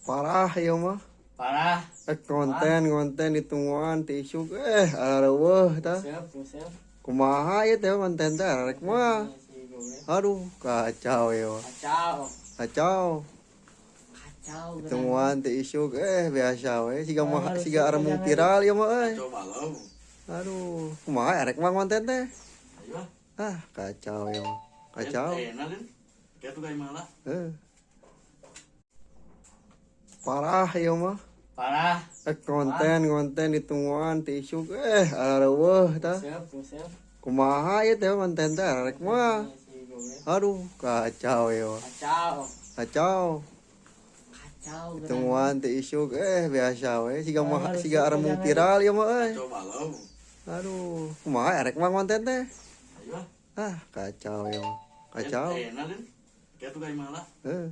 Parah ieu mah. Parah. Konten konten ditungguan ti isuk areueuh tah. Siap, siap. Kumaha ieu teh konten teh arek mah. Aduh, kacau ieu mah. Kacau. Kacau. Kacau. Ditungguan ti isuk biasa we siga mah siga aremung viral ieu mah euy. Coba lo. Aduh, kumaha arek mah konten teh? Ayo. Ah, kacau ieu mah. Kacau. Enak kan? Kayak tuh kayak malah. Eh. Parah ieu mah. Parah. Konten konten ditungguan ti isuk areueuh tah. Siap, siap. Kumaha ieu teh konten teh arek mah. Aduh, kacau ieu mah. Kacau. Kacau. Kacau. Ditungguan ti isuk biasa we siga mah siga aremung viral ieu mah euy. Coba lo. Aduh, kumaha arek mah konten teh? Ayo. Ah, kacau ieu mah. Kacau. Enak kan? Kayak tuh kayak malah. Eh.